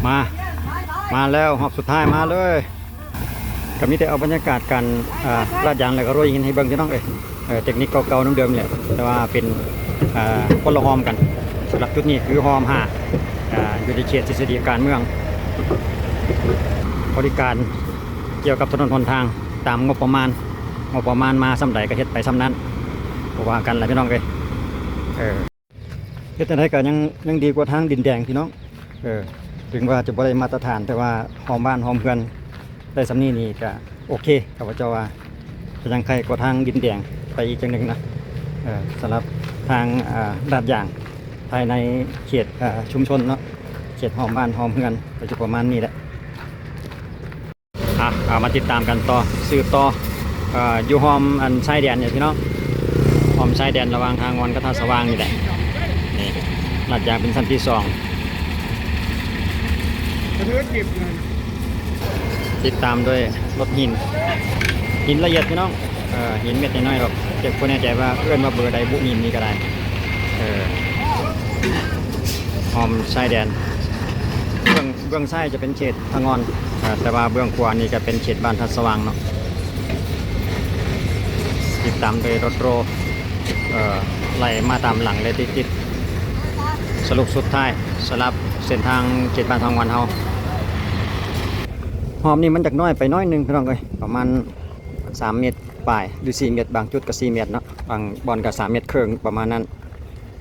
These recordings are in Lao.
ມາ ມາແລ້ວ ຮອບສຸດທ້າຍມາເລີຍ. ກໍມີແຕ່ເອົາບັນຍາກາດການ ອ່າ ລາດຢາງ ແລ້ວກໍໂລຍຫີນໃຫ້ເບິ່ງ ພີ່ນ້ອງເອີຍ. ເອີ ເຕັກນິກເກົ່າໆເດີມໆແຫຼະ ແຕ່ວ່າເປັນ ອ່າ ຄົນລະຮ່ອມກັນ. ສຳລັບຈຸດນີ້ຄືຮ່ອມຫ້າ ອ່າ ຢູ່ໃນເຂດທິດສະດີການເມືອງ. ບໍລິການກ່ຽວກັບຖະໜົນຫົນທາງຕາມງົບປະມານ, ງົບປະມານມາສ່ຳໃດກໍເຮັດໄປສ່ຳນັ້ນ ບໍ່ວ່າກັນລະ ພີ່ນ້ອງເອີຍ. ເອີ ເຮັດຈັ່ງໃດກໍຍັງ ຍັງດີກວ່າທາງດິນແດງ ພີ່ນ້ອງ. ເອີ ເຖິງວ່າຈະບໍ່ໄດ້ມາດຕະຖານ ແຕ່ວ່າຮ່ອມບ້ານຮ່ອມເຮືອນໄດ້ສ່ຳນີ້ນີ້ກໍໂອເຄ ຂ້າພະເຈົ້າວ່າ. ກໍຍັງໄຄກວ່າທາງດິນແດງໄປອີກຈັ່ງໜຶ່ງນະ. ເອີ ສຳລັບທາງ ອ່າ ລາດຢາງພາຍໃນເຂດ ອ່າ ຊຸມຊົນເນາະ, ເຂດຮ່ອມບ້ານຮ່ອມເຮືອນ ກໍຈະປະມານນີ້ແຫຼະ. ອ່ະ ເອົາມາຕິດຕາມກັນຕໍ່ ສືບຕໍ່ ເອີ ຢູ່ຮ່ອມອັນຊາຍແດນນີ້ພີ່ນ້ອງ, ຮ່ອມຊາຍແດນລະຫວ່າງທ່າງ່ອນກັບທ່າສະຫວ່າງນີ້ແຫຼະ. ນີ້ ລາດຢາງເປັນຊັ້ນທີສອງ ກະຖືວ່າເຈັບຢູ່. ຕິດຕາມດ້ວຍລົດຫີນ, ຫີນລະອຽດພີ່ນ້ອງ, ເອີ ຫີນເມັດນ້ອຍໆດອກ. ເຈັບບໍ່ແນ່ໃຈວ່າເອີ້ນວ່າເບີໃດບຸ ຫີນນີ້ກໍໄດ້. ເອີ ອ້ອມຊາຍແດນ ເບື້ອງ ເບື້ອງຊ້າຍຈະເປັນເຂດທ່າງ່ອນ ເອີ ແຕ່ວ່າເບື້ອງຂວານີ້ຈະເປັນເຂດບ້ານທ່າສະຫວ່າງເນາະ. ຕິດຕາມໂດຍລົດໂຣ ເອີ ໄລ່ມາຕາມຫຼັງເລີຍຕິດໆ. ສະຫຼຸບສຸດທ້າຍສຳລັບເສັ້ນທາງເຂດບ້ານທ່າງ່ອນເຮົາ. ຮອບນີ້ມັນຈັກນ້ອຍໄປໜ້ອຍໜຶ່ງ ພີ່ນ້ອງເອີຍ, ປະມານສາມເມັດປາຍ ຫຼື ສີ່ເມັດ, ບາງຈຸດກໍສີ່ເມັດເນາະ, ບາງບ່ອນກໍສາມເມັດເຄິ່ງ ປະມານນັ້ນ.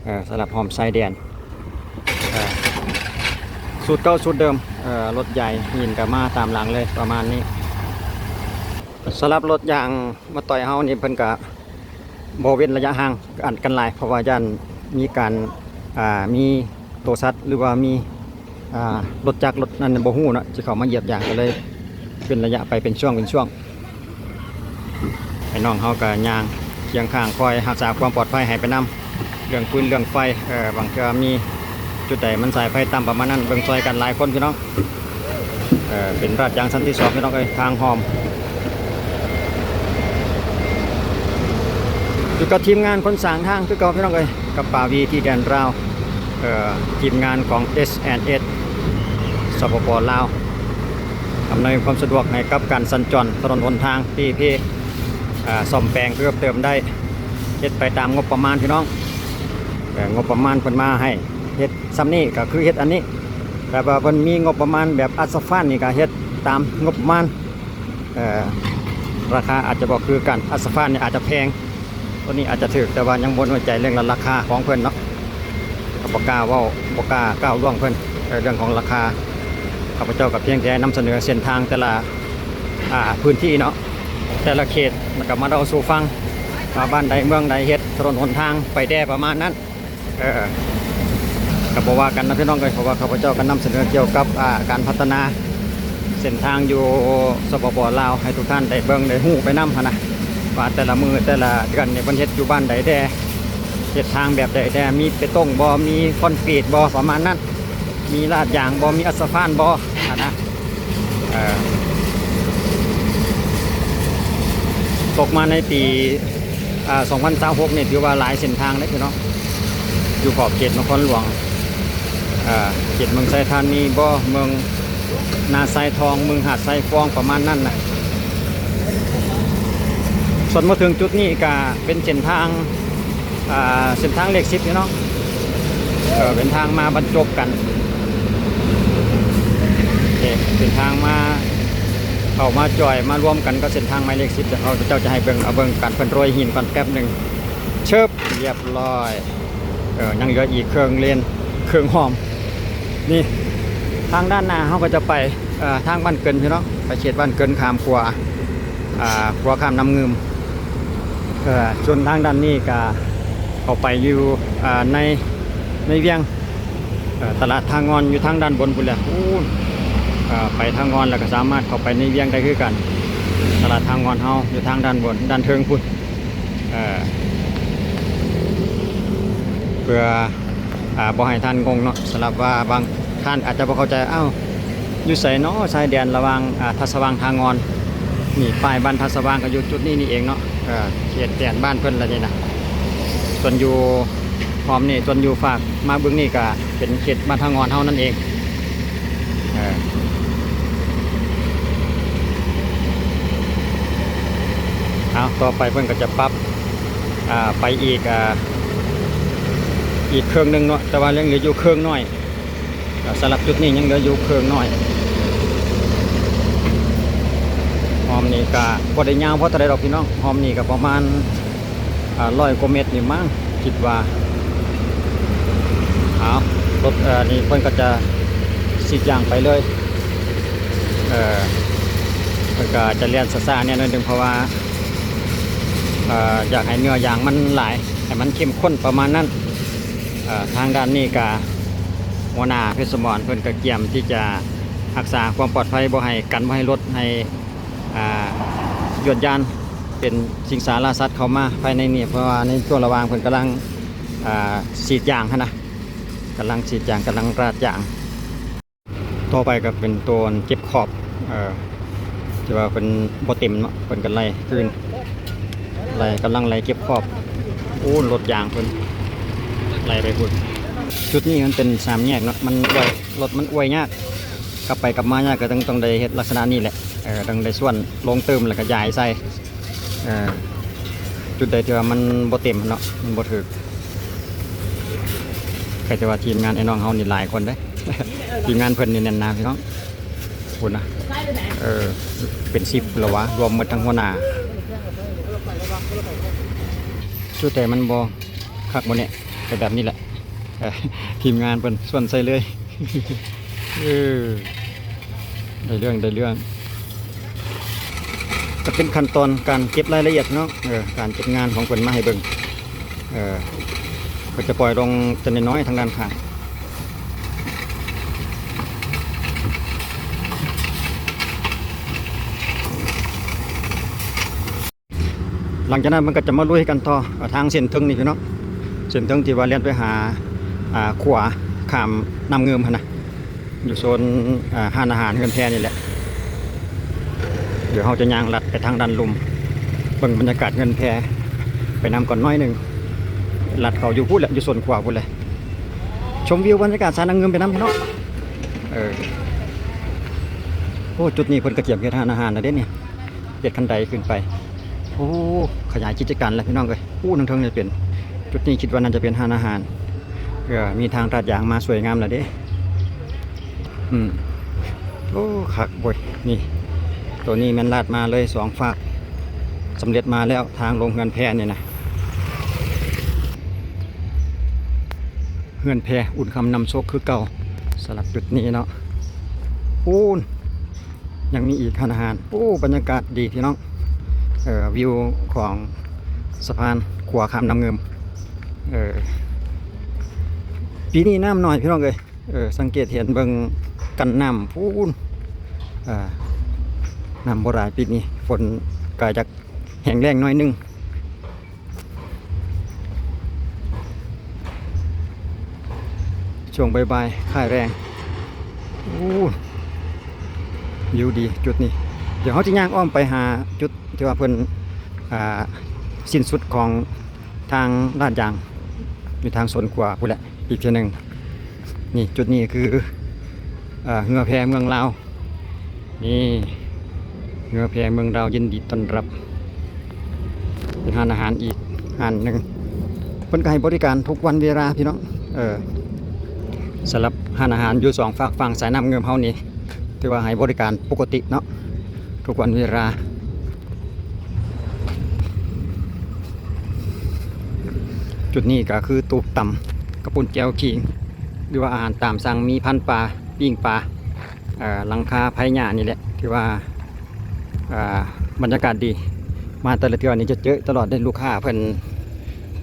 ເອີ ສຳລັບຮ່ອມຊາຍແດນ ເອີ ສູດເກົ່າສູດເດີມ, ເອີ ລົດໃຫຍ່ຫີນກໍມາຕາມຫຼັງເລີຍ ປະມານນີ້. ສຳລັບລົດຢາງມາຕ່ອຍເຮົານີ້ ເພິ່ນກໍບໍ່ເວັ້ນໄລຍະຫ່າງກັນຫຼາຍ ເພາະວ່າຢ້ານມີການ ອ່າ ມີໂຕສັດ ຫຼືວ່າມີ ອ່າ ລົດຈັກລົດນັ້ນບໍ່ຮູ້ເນາະ ຊິເຂົ້າມາຢຽບຢາງ ກໍເລີຍເວັ້ນໄລຍະໄປເປັນຊ່ວງເປັນຊ່ວງ. ພີ່ນ້ອງເຮົາກໍຍ່າງຄຽງຂ້າງ ຄອຍຮັກສາຄວາມປອດໄພໃຫ້ໄປນຳ ເລື່ອງຟືນເລື່ອງໄຟ, ເອີ ບາງເທື່ອມີຈຸດໃດມັນສາຍໄຟຕ່ຳປະມານນັ້ນ ເບິ່ງຊ່ອຍກັນຫຼາຍຄົນ ພີ່ນ້ອງ. ເອີ ເປັນລາດຢາງຊັ້ນທີສອງ ພີ່ນ້ອງເອີຍ, ທາງຮ່ອມ. ຢູ່ກັບທີມງານຄົນສ້າງທາງຄືເກົ່າ ພີ່ນ້ອງເອີຍ, ກັບປາວີທີ່ແດນລາວ. ເອີ ທີມງານຂອງ ເອສ ແອນ ເອສ ສປປ ລາວ ອຳນວຍຄວາມສະດວກໃຫ້ກັບການສັນຈອນຖະໜົນຫົນທາງ ທີ່ເພ ເອີ ສ້ອມແປງເພີ່ມເຕີມໄດ້, ເຮັດໄປຕາມງົບປະມານ ພີ່ນ້ອງ. ເອີ ງົບປະມານເພິ່ນມາໃຫ້ເຮັດສ່ຳນີ້ກໍຄືເຮັດອັນນີ້, ແຕ່ວ່າເພິ່ນມີງົບປະມານແບບອັດສະຟານນີ້ກໍເຮັດຕາມງົບປະມານ. ເອີ ລາຄາອາດຈະບໍ່ຄືກັນ, ອັດສະຟານນີ້ອາດຈະແພງ, ຕົວນີ້ອາດຈະຖືກ, ແຕ່ວ່າຍັງບໍ່ໜ້ອຍໃຈເລື່ອງລາຄາຂອງເພິ່ນເນາະ, ກໍບໍ່ກ້າເວົ້າ ບໍ່ກ້າກ້າວລ່ວງເພິ່ນ. ເອີ ເລື່ອງຂອງລາຄາ ຂ້າພະເຈົ້າກໍພຽງແຕ່ນຳສະເໜີເສັ້ນທາງແຕ່ລະ ອ່າ ພື້ນທີ່ເນາະ, ແຕ່ລະເຂດ ແລ້ວກໍມາເລົ່າສູ່ຟັງວ່າບ້ານໃດເມືອງໃດເຮັດຖະໜົນຫົນທາງໄປແດ່ປະມານນັ້ນ. ເອີ ກໍບໍ່ວ່າກັນນະ ພີ່ນ້ອງເອີຍ, ເພາະວ່າຂ້າພະເຈົ້າກໍນຳສະເໜີກ່ຽວກັບ ອ່າ ການພັດທະນາເສັ້ນທາງຢູ່ ສປປ ລາວ ໃຫ້ທຸກທ່ານໄດ້ເບິ່ງໄດ້ຮູ້ໄປນຳຫັ້ນນະ ວ່າແຕ່ລະມື້ແຕ່ລະເດືອນນີ້ເພິ່ນເຮັດຢູ່ບ້ານໃດແດ່, ເຮັດທາງແບບໃດແດ່, ມີເບຕົງບໍ່, ມີຄອນກຣີດບໍ່ ປະມານນັ້ນ, ມີລາດຢາງບໍ່, ມີອັດສະຟານບໍ່ຫັ້ນນະ. ເອີ ຕົກມາໃນປີ ອ່າ ສອງພັນຊາວຫົກນີ້ ຖືວ່າຫຼາຍເສັ້ນທາງເດ້ພີ່ນ້ອງ, ຢູ່ຂອບເຂດນະຄອນຫຼວງ ເອີ ເຂດເມືອງໄຊທານີບໍ ເມືອງນາຊາຍທອງ ເມືອງຫາດຊາຍຟອງ ປະມານນັ້ນນະ. ສ່ວນມາເຖິງຈຸດນີ້ກະເປັນເສັ້ນທາງ ອ່າ ເສັ້ນທາງເລກສິບພີ່ນ້ອງ, ເອີ ເປັນທາງມາບັນຈົບກັນ, ເປັນທາງມາ ເຂົ້າມາຈອຍມາລວມກັນກັບເສັ້ນທາງໝາຍເລກສິບ. ດຽວເຂົາເຈົ້າຈະໃຫ້ເບິ່ງ ເອົາເບິ່ງການເພິ່ນໂລຍຫີນກ່ອນແປັບໜຶ່ງ. ເຊີບ ລຽບຮ້ອຍ, ເອີ ຍັງເຫຼືອອີກເຄິ່ງເລນ ເຄິ່ງຮ່ອມ. ນີ້ ທາງດ້ານໜ້າເຮົາກໍຈະໄປ ເອີ ທາງບ້ານເກີນພີ່ນ້ອງ, ໄປເຂດບ້ານເກີນ ຂ້າມຂົວ ອ່າ ຂົວຂ້າມນ້ຳງື່ມ. ເອີ ສ່ວນທາງດ້ານນີ້ກະເຂົ້າໄປຢູ່ ອ່າ ໃນ ໃນວຽງ. ເອີ ຕະຫຼາດທ່າງ່ອນຢູ່ທາງດ້ານບົນພຸ້ນແຫຼະ, ພຸ້ນ ເອີ ໄປທ່າງ່ອນແລ້ວກໍສາມາດເຂົ້າໄປໃນວຽງໄດ້ຄືກັນ. ຕະຫຼາດທ່າງ່ອນເຮົາຢູ່ທາງດ້ານບົນ ດ້ານເທິງພຸ້ນ. ເອີ ເພື່ອ ອ່າ ບໍ່ໃຫ້ທ່ານງົງເນາະ, ສຳລັບວ່າບາງທ່ານອາດຈະບໍ່ເຂົ້າໃຈ, ອ້າວ ຢູ່ໃສເນາະ ຊາຍແດນລະຫວ່າງ ອ່າ ທ່າສະຫວ່າງ ທ່າງ່ອນ? ນີ້ ປ້າຍບ້ານທ່າສະຫວ່າງກໍຢູ່ຈຸດນີ້ນີ້ເອງເນາະ, ເອີ ເຂດແດນບ້ານເພິ່ນລະນີ້ນະ. ສ່ວນຢູ່ອ້ອມນີ້ ສ່ວນຢູ່ຟາກມາເບິ່ງນີ້ກໍເປັນເຂດບ້ານທ່າງ່ອນເຮົານັ້ນເອງ. ເອີ ຕໍ່ໄປເພິ່ນກໍຈະປັບ ອ່າ ໄປອີກ ອ່າ ອີກເຄິ່ງໜຶ່ງເນາະ, ແຕ່ວ່າຍັງເຫຼືອຢູ່ເຄິ່ງໜ້ອຍ. ອ່າ ສຳລັບຈຸດນີ້ຍັງເຫຼືອຢູ່ເຄິ່ງໜ້ອຍ. ຮອບນີ້ກະບໍ່ໄດ້ຍາວພໍເທົ່າໃດດອກພີ່ນ້ອງ, ຮອບນີ້ກະປະມານ ອ່າ ຮ້ອຍກວ່າເມັດນີ້ມັ້ງ ຄິດວ່າ. ເອົາ ລົດ ເອີ ນີ້ເພິ່ນກໍຈະສີດຢາງໄປເລີຍ. ເອີ ເພິ່ນກໍຈະແລ່ນຊ້າໆແດ່ໜ້ອຍໜຶ່ງ ເພາະວ່າ ເອີ ຢາກໃຫ້ເນື້ອຢາງມັນຫຼາຍ ໃຫ້ມັນເຂັ້ມຂຸ້ນປະມານນັ້ນ. ເອີ ທາງດ້ານນີ້ກະຫົວໜ້າເພັດສະໝອນເພິ່ນກະກຽມທີ່ຈະຮັກສາຄວາມປອດໄພ ບໍ່ໃຫ້ ກັນບໍ່ໃຫ້ລົດ ໃຫ້ ອ່າ ຍວດຍານເປັນສິງສາລາສັດເຂົ້າມາພາຍໃນນີ້, ເພາະວ່າໃນຊ່ວງລະຫວ່າງເພິ່ນກຳລັງ ອ່າ ສີດຢາງຫັ້ນນະ, ກຳລັງສີດຢາງ ກຳລັງລາດຢາງ. ຕໍ່ໄປກໍເປັນໂຕເກັບຂອບ ເອີ ທີ່ວ່າເພິ່ນບໍ່ເຕັມເນາະ, ເພິ່ນກໍໄລ່ຄືນ ໄລ່ ກຳລັງໄລ່ເກັບຂອບ. ໂອ້ ລົດຢາງເພິ່ນໄລ່ໄປພຸ້ນ. ຈຸດນີ້ມັນເປັນສາມແຍກເນາະ, ມັນອວຍ ລົດມັນອວຍຍາກ, ກັບໄປກັບມາຍາກ, ກໍຕ້ອງ ຕ້ອງໄດ້ເຮັດລັກສະນະນີ້ແຫຼະ. ເອີ ຕ້ອງໄດ້ສ່ວນລົງຕື່ມ ແລ້ວກໍຢາຍໃສ່. ເອີ ຈຸດໃດທີ່ວ່າມັນບໍ່ເຕັມເນາະ, ມັນບໍ່ຖືກ. ກໍແຕ່ວ່າທີມງານໄອ້ນ້ອງເຮົານີ້ຫຼາຍຄົນເດ້, ທີມງານເພິ່ນນີ້ແໜ້ນໜາພີ່ນ້ອງ. ພຸ້ນນະ ເອີ ເປັນສິບແລ້ວຫວາ ລວມໝົດທັງຫົວໜ້າ. ສຸດແຕ່ມັນບໍ່ຄັກບໍ່ແນ່ ກໍແບບນີ້ແຫຼະ. ເອີ ທີມງານເພິ່ນສ່ວນໃສ່ເລີຍ. ເອີ ໄດ້ເລື່ອງ ໄດ້ເລື່ອງ. ກໍເປັນຂັ້ນຕອນການເກັບລາຍລະອຽດເນາະ, ເອີ ການເກັບງານຂອງເພິ່ນມາໃຫ້ເບິ່ງ. ເອີ ເພິ່ນຈະປ່ອຍລົງຈະນ້ອຍໆທາງດ້ານຂ້າງ. ຫຼັງຈາກນັ້ນເພິ່ນກໍຈະມາລຸຍກັນຕໍ່ ເອີ ທາງເສັ້ນເທິງນີ້ພີ່ນ້ອງ, ເສັ້ນເທິງທີ່ວ່າແລ່ນໄປຫາ ອ່າ ຂົວຂ້າມນ້ຳງື່ມຫັ້ນນະ, ຢູ່ໂຊນ ອ່າ ຮ້ານອາຫານເຮືອນແພນີ້ແຫຼະ. ດຽວເຮົາຈະຍ່າງລັດໄປທາງດ້ານລຸ່ມ ເບິ່ງບັນຍາກາດເຮືອນແພໄປນຳກ່ອນໜ້ອຍໜຶ່ງ, ລັດເຂົ້າຢູ່ພຸ້ນແຫຼະ ຢູ່ໂຊນຂວາພຸ້ນແຫຼະ. ຊົມວິວບັນຍາກາດສາຍນ້ຳງື່ມໄປນຳເນາະ. ເອີ ໂອ້ ຈຸດນີ້ເພິ່ນກະກຽມເຮັດຮ້ານອາຫານແລ້ວເດ້ນີ້. ເຮັດຄັນໄດຂຶ້ນໄປ. ໂອ້ ຂະຫຍາຍກິດຈະການແລ້ວພີ່ນ້ອງເອີຍ. ໂອ້ ທາງເທິງນີ້ເປັນ ຈຸດນີ້ຄິດວ່າໜ້າຈະເປັນຮ້ານອາຫານ. ເອີ ມີທາງລາດຢາງມາສວຍງາມແລ້ວເດ້. ອືມ ໂອ້ ຄັກເວີຍ. ນີ້ ໂຕນີ້ແມ່ນລາດມາເລີຍສອງຟາກ, ສຳເລັດມາແລ້ວທາງລົງເຮືອນແພນີ້ນະ. ເຮືອນແພອຸ່ນຄຳນຳໂຊກຄືເກົ່າ ສຳລັບຈຸດນີ້ເນາະ. ໂອ້ ຍັງມີອີກຮ້ານອາຫານ. ໂອ້ ບັນຍາກາດດີພີ່ນ້ອງ. ເອີ ວິວຂອງສະພານຂົວຂ້າມນ້ຳງື່ມ. ເອີ ປີນີ້ນ້ຳໜ້ອຍພີ່ນ້ອງເອີຍ. ເອີ ສັງເກດເຫັນເບິ່ງກັນນ້ຳພຸ້ນ. ເອີ ນ້ຳບໍ່ຫຼາຍປີນີ້, ຝົນກະຢາກແຫ້ງແລ້ງໜ້ອຍໜຶ່ງ. ຊ່ວງບ່າຍໆ ຄ້າຍແລງ. ໂອ້ ວິວດີຈຸດນີ້. ດຽວເຮົາຈະຍ່າງອ້ອມໄປຫາຈຸດທີ່ວ່າເພິ່ນ ອ່າ ສິ້ນສຸດຂອງທາງລາດຢາງ ຢູ່ທາງໂຊນຂວາພຸ້ນແຫຼະ ອີກເທື່ອໜຶ່ງ. ນີ້ ຈຸດນີ້ຄື ເຮືອແພເມືອງລາວ. ນີ້ ເຮືອແພເມືອງລາວ ຍິນດີຕ້ອນຮັບ. ເປັນຮ້ານອາຫານອີກຮ້ານໜຶ່ງ. ເພິ່ນກໍໃຫ້ບໍລິການທຸກວັນເວລາພີ່ນ້ອງ. ເອີ ສຳລັບຮ້ານອາຫານຢູ່ສອງຟາກຝັ່ງສາຍນ້ຳງື່ມເຮົານີ້ ຖືວ່າໃຫ້ບໍລິການປົກກະຕິເນາະ ທຸກວັນເວລາ. ຈຸດນີ້ກໍຄືຕູບຕຳ ເຂົ້າປຸ້ນແຈ່ວຂີງ ຫຼືວ່າອາຫານຕາມສັ່ງ ມີພັນປາ ປີ້ງປາ. ເອີ ຫຼັງຄາໄພຫຍ້ານີ້ແຫຼະ ຖືວ່າ ເອີ ບັນຍາກາດດີ. ມາແຕ່ລະເທື່ອນີ້ຈະເຈີຕະຫຼອດເດ້ ລູກຄ້າເພິ່ນ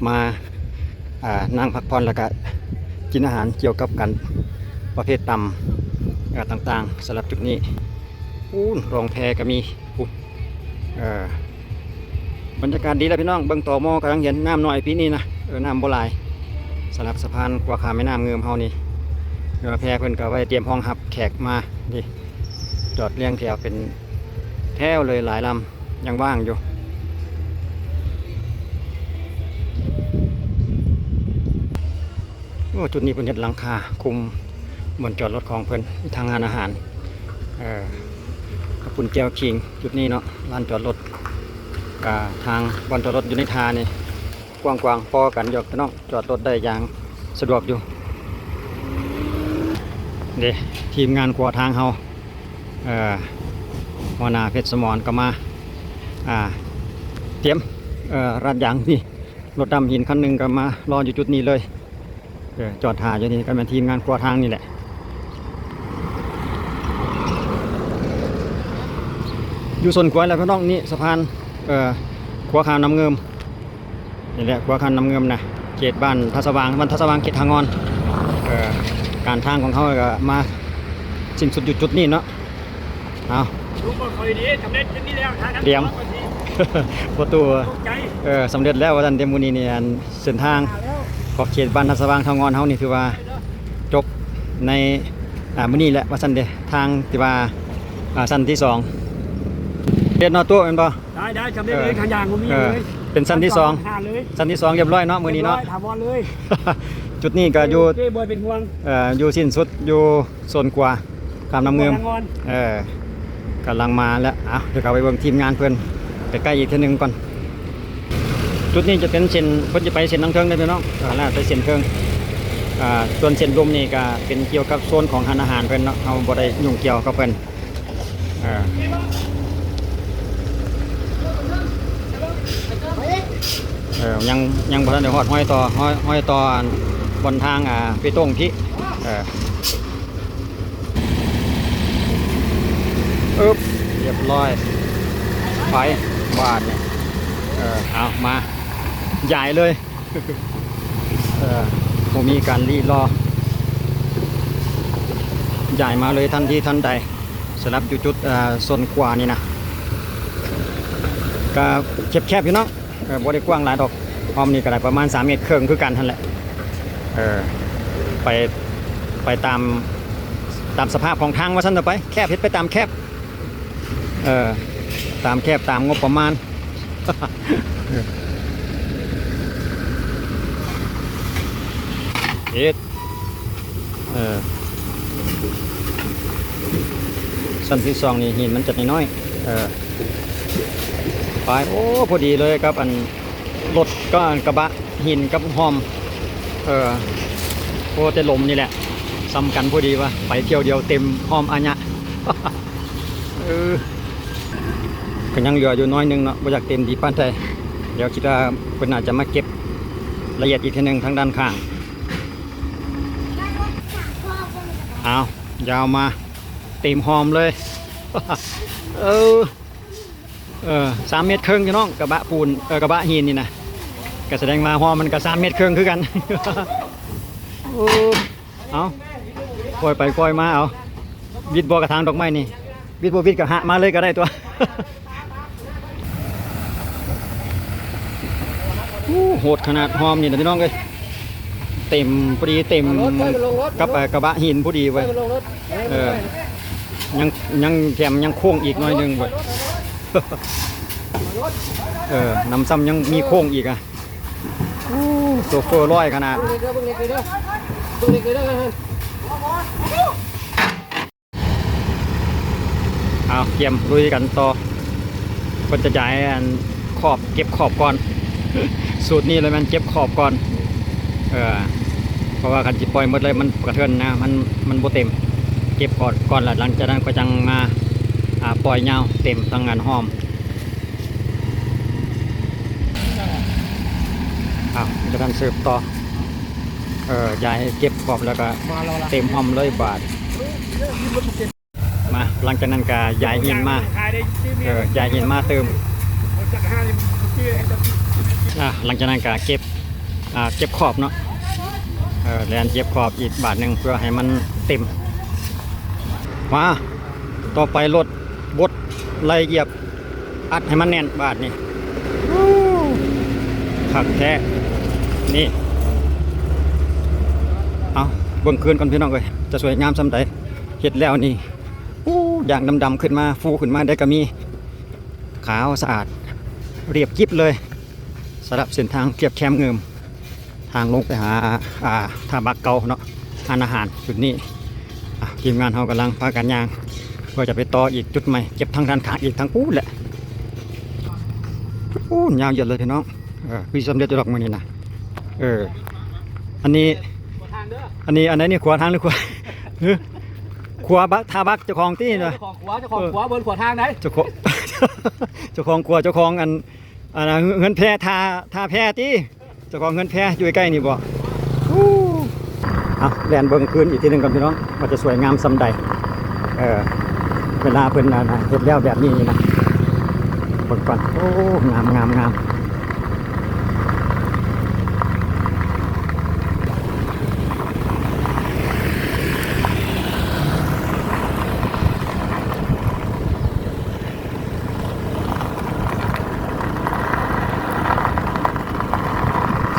ມາ ເອີ ນັ່ງພັກຜ່ອນ ແລ້ວກະກິນອາຫານກ່ຽວກັບການປະເພດຕຳ ເອີ ຕ່າງໆ. ສຳລັບຈຸດນີ້ ປູ້ນ ລອງແພກໍມີ ເອີ ບັນຍາກາດດີແລ້ວພີ່ນ້ອງ. ເບິ່ງຕໍມໍກໍຍັງເຫັນ ນ້ຳໜ້ອຍປີນີ້ນະ ເອີ ນ້ຳບໍ່ຫຼາຍ. ສຳລັບສະພານຂົວຂ້າມແມ່ນ້ຳງື່ມເຮົານີ້ ເຮືອແພເພິ່ນກໍໄວ້ຕຽມຮອງຮັບແຂກມາ. ນີ້ ຈອດລຽງແຖວເປັນແຖວເລີຍ ຫຼາຍລຳຍັງວ່າງຢູ່. ໂອ້ ຈຸດນີ້ເພິ່ນເຮັດຫຼັງຄາຄຸມບ່ອນຈອດລົດຂອງເພິ່ນ ມີທັງຮ້ານອາຫານ ເອີ ເຂົ້າປຸ້ນແຈ່ວຂີງ. ຈຸດນີ້ເນາະ ລານຈອດລົດ ກະທາງບ່ອນຈອດລົດຢູ່ໃນທ່ານີ້ກວ້າງໆພໍກັນຢູ່ພີ່ນ້ອງ, ຈອດລົດໄດ້ຢ່າງສະດວກຢູ່. ເດ້ ທີມງານຂົວທາງເຮົາ ເອີ ຫົວໜ້າເພັດສະໝອນກໍມາ ອ່າ ຕຽມ ເອີ ລາດຢາງນີ້. ລົດດຳຫີນຄັນໜຶ່ງກໍມາລໍຢູ່ຈຸດນີ້ເລີຍ. ເອີ ຈອດຖ້າຢູ່ນີ້ກໍແມ່ນທີມງານຂົວທາງນີ້ແຫຼະ. ຢູ່ໂຊນຂົວແລ້ວພີ່ນ້ອງ, ນີ້ສະພານ ເອີ ຂົວຂ້າມນ້ຳງື່ມ. ນີ້ແຫຼະ ຂົວຂ້າມນ້ຳງື່ມນະ, ເຂດບ້ານທ່າສະຫວ່າງ, ບ້ານທ່າສະຫວ່າງ ເຂດທ່າງ່ອນ. ເອີ ການທາງຂອງເຮົາກໍມາສິ້ນສຸດຢູ່ຈຸດນີ້ເນາະ. ເອົາ ລຸງບໍ່ຄ່ອຍດີ ສຳເລັດຂຶ້ນນີ້ແລ້ວ ຖ້າທັນ ຕຽມ ປະຕູ ເອີ ສຳເລັດແລ້ວວ່າຊັ້ນເດ. ມື້ນີ້ນີ້ ອັນ ເສັ້ນທາງຂອບເຂດບ້ານທ່າສະຫວ່າງ ທ່າງ່ອນເຮົານີ້ ຖືວ່າຈົບໃນ ອ່າ ມື້ນີ້ແຫຼະວ່າຊັ້ນເດ. ທາງທີ່ວ່າ ອ່າ ຊັ້ນທີສອງ ເຮັດເນາະ ໂຕະ ແມ່ນບໍ່? ໄດ້ ໄດ້ ສຳເລັດເລີຍ ເອີ ທາງຢ່າງບໍ່ມີຫຍັງເລີຍ ເປັນຊັ້ນທີສອງ ເປັນຊັ້ນທີສອງ ຮຽບຮ້ອຍເນາະ ມື້ນີ້ເນາະ ຮຽບຮ້ອຍ ຖາວອນເລີຍ. ຈຸດນີ້ກໍຢູ່ ໂອເຄ ບໍ່ເປັນຫ່ວງ ເອີ ຢູ່ສິ້ນສຸດຢູ່ ໂຊນຂວາຂ້າມນ້ຳງື່ມ ເອີ ກຳລັງມາແລ້ວ. ເອົາ ດຽວເຂົ້າໄປເບິ່ງທີມງານເພິ່ນໃກ້ໆອີກເທື່ອໜຶ່ງກ່ອນ. ຈຸດນີ້ຈະເປັນເສັ້ນ ເພິ່ນຈະໄປເສັ້ນທາງເທິງເດ້ພີ່ນ້ອງ, ເອີ ແລ້ວໄປເສັ້ນເທິງ. ອ່າ ສ່ວນເສັ້ນລຸ່ມນີ້ກະເປັນກ່ຽວກັບໂຊນຂອງຮ້ານອາຫານເພິ່ນເນາະ, ເຮົາບໍ່ໄດ້ຫຍຸ້ງກ່ຽວກັບເພິ່ນ. ເອີ ເອີ ຍັງ ຍັງບໍ່ທັນໄດ້ຮອດຮອຍຕໍ່ ຮອຍ ຮອຍຕໍ່ອັນ ບ່ອນທາງ ອ່າ ເປຕົງພີ້. ເອີ ອຶບ ຮຽບຮ້ອຍ ໄປ ບາດນີ້. ເອີ ເອົາ ມາ ຍ້າຍເລີຍ. ເອີ ບໍ່ມີການລີລໍ ຍ້າຍມາເລີຍທັນທີທັນໃດ. ສຳລັບຢູ່ຈຸດ ເອີ ໂຊນຂວານີ້ນະ ກະແຄບໆຢູ່ເນາະ, ເອີ ບໍ່ໄດ້ກວ້າງຫຼາຍດອກ. ຮ່ອມນີ້ກະໄດ້ປະມານສາມເມັດເຄິ່ງຄືກັນຫັ້ນແຫຼະ. ເອີ ໄປ ໄປຕາມ ຕາມສະພາບຂອງທາງວ່າຊັ້ນເຖາະໄປ, ແຄບເຮັດໄປຕາມແຄບ. ເອີ ຕາມແຄບຕາມງົບປະມານ. ເຮັດ ເອີ ຊັ້ນທີສອງນີ້ຫີນມັນຈະນ້ອຍໆ. ເອີ ໄປ ໂອ້ ພໍດີເລີຍກັບອັນ ລົດ ກໍອັນກະບະຫີນກັບຮ່ອມ. ເອີ ໂອ້ ແຕ່ລົມນີ້ແຫຼະ ສ່ຳກັນພໍດີວ່າ ໄປທ່ຽວດຽວເຕັມຮ່ອມອາຍະ. ເອີ ກໍຍັງເຫຼືອຢູ່ໜ້ອຍໜຶ່ງເນາະ, ບໍ່ຢາກເຕັມດີປານໃດ. ດຽວຄິດວ່າເພິ່ນອາດຈະມາເກັບລະອຽດອີກເທື່ອໜຶ່ງທາງດ້ານຂ້າງ. ອ້າວ ຍາວມາເຕັມຮ່ອມເລີຍ. ເອີ ເອີ ສາມເມັດເຄິ່ງພີ່ນ້ອງ ກະບະປູນ ເອີ ກະບະຫີນນີ້ນະ, ກະສະແດງວ່າຮ່ອມມັນກະສາມເມັດເຄິ່ງຄືກັນ. ໂອ້ ເອົາ ຄ່ອຍໄປຄ່ອຍມາເອົາ. ວິດບໍ່ກະຖາງດອກໄມ້ນີ້? ວິດບໍ່ວິດກະຫະມາເລີຍກະໄດ້ຕົວະ. ໂອ້ ໂຫດຂະໜາດຮ່ອມນີ້ນະພີ່ນ້ອງເອີຍ, ເຕັມ ພໍດີເຕັມກັບ ເອີ ກະບະຫີນພໍດີເວີຍ. ເອີ ຍັງ ຍັງແຖມຍັງໂຄ້ງອີກໜ້ອຍໜຶ່ງເວີຍ. ເອີ ນຳຊ້ຳຍັງມີໂຄ້ງອີກອະ. ໂອ້ ໂຊເຟີຮ້ອຍຂະໜາດ. ເອົາ ກຽມລຸຍກັນຕໍ່. ເພິ່ນຈະຢາຍອັນຂອບ ເກັບຂອບກ່ອນ. ສູດນີ້ລະແມ່ນເກັບຂອບກ່ອນ. ເອີ ເພາະວ່າຄັນຊິປ່ອຍໝົດເລີຍມັນກະເທີນນະ, ມັນ ມັນບໍ່ເຕັມ. ເກັບຂອບກ່ອນ ແລ້ວຫຼັງຈາກນັ້ນກໍຈັ່ງມາ ອ່າ ປ່ອຍຍາວເຕັມທັງອັນຮ່ອມ. ອ້າວ ຈະທັນສືບຕໍ່. ເອີ ຢາຍເກັບຂອບແລ້ວກະເຕັມຮ່ອມເລີຍບາດ. ມາ ຫຼັງຈາກນັ້ນກະຢາຍຫີນມາ. ເອີ ຢາຍຫີນມາເຕີມ. ອ່າ ຫຼັງຈາກນັ້ນກະເກັບ ອ່າ ເກັບຂອບເນາະ. ເອີ ແລ່ນເກັບຂອບອີກບາດໜຶ່ງເພື່ອໃຫ້ມັນເຕັມ. ມາ ຕໍ່ໄປລົດບົດໄລ່ຢຽບ ອັດໃຫ້ມັນແໜ້ນບາດນີ້. ໂອ້ ຄັກແທ້. ນີ້ ເອົາ ເບິ່ງຄືນກ່ອນພີ່ນ້ອງເອີຍ ຈະສວຍງາມສ່ຳໃດ. ເຮັດແລ້ວນີ້ ໂອ້ ຢ່າງດຳໆຂຶ້ນມາ ຟູຂຶ້ນມາໄດ້ກະມີ. ຂາວສະອາດ ລຽບຈິບເລີຍ ສຳລັບເສັ້ນທາງລຽບແຄມງື່ມ. ທາງລົງໄປຫາ ອ່າ ທ່າບັກເກົ່າເນາະ, ຮ້ານອາຫານຈຸດນີ້. ອ່າ ທີມງານເຮົາກຳລັງພາກັນຍ່າງ ເພື່ອຈະໄປຕໍ່ອີກຈຸດໃໝ່, ເກັບທັງດ້ານຂ້າງອີກທັງປູ້ນແຫຼະ. ໂອ້ ຍາວເຢີດເລີຍພີ່ນ້ອງ. ເອີ ຄືສຳເລັດຢູ່ດອກມື້ນີ້ນະ. ເອີ ອັນນີ້ ອັນນີ້ ອັນໃດນີ້ ຂົວທາງ ຫຼື ຂົວ ເອີ ຂົວບັກ ທ່າບັກ ເຈົ້າຂອງຕິ ເອີ ເນາະ. ເຈົ້າຂອງຂົວ ເຈົ້າຂອງ ເອີ ຂົວ ເບິ່ງຂົວທາງໃດ. ເຈົ້າຂອງ ເຈົ້າຂອງ ເຈົ້າຂອງຂົວ ເຈົ້າຂອງອັນ ອັນເຮືອນແພ ທ່າ ທ່າແພຕິ. ເຈົ້າຂອງເຮືອນແພຢູ່ໃກ້ນີ້ບໍ? ເອົາ ແລ່ນເບິ່ງຄືນອີກທີໜຶ່ງກ່ອນພີ່ນ້ອງ ວ່າຈະສວຍງາມສ່ຳໃດ. ເອີ ເວລາເພິ່ນ ອັນ ເຮັດແລ້ວແບບນີ້ນີ້ນະ ເບິ່ງກ່ອນ. ໂອ້ ງາມ ງາມ ງາມ.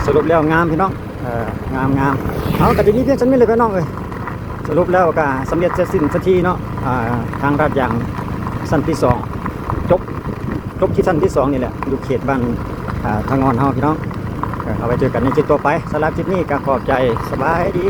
ສະຫຼຸບແລ້ວງາມພີ່ນ້ອງ. ເອີ ງາມໆ. ເອົາ ກໍຈະມີພຽງສ່ຳນີ້ແຫຼະພີ່ນ້ອງເອີຍ. ສະຫຼຸບແລ້ວກໍສຳເລັດເສັດສິ້ນສັກທີເນາະ. ອ່າ ທາງລາດຢາງຊັ້ນທີສອງ ຈົບ ຈົບທີ່ຊັ້ນທີສອງນີ້ແຫຼະ ຢູ່ເຂດບ້ານ ອ່າ ທາງອ່ອນເຮົາພີ່ນ້ອງ. ເອີ ເອົາໄວ້ເຈີກັນໃນຄລິບຕໍ່ໄປ. ສຳລັບຄລິບນີ້ກໍຂອບໃຈ. ສະບາຍດີ.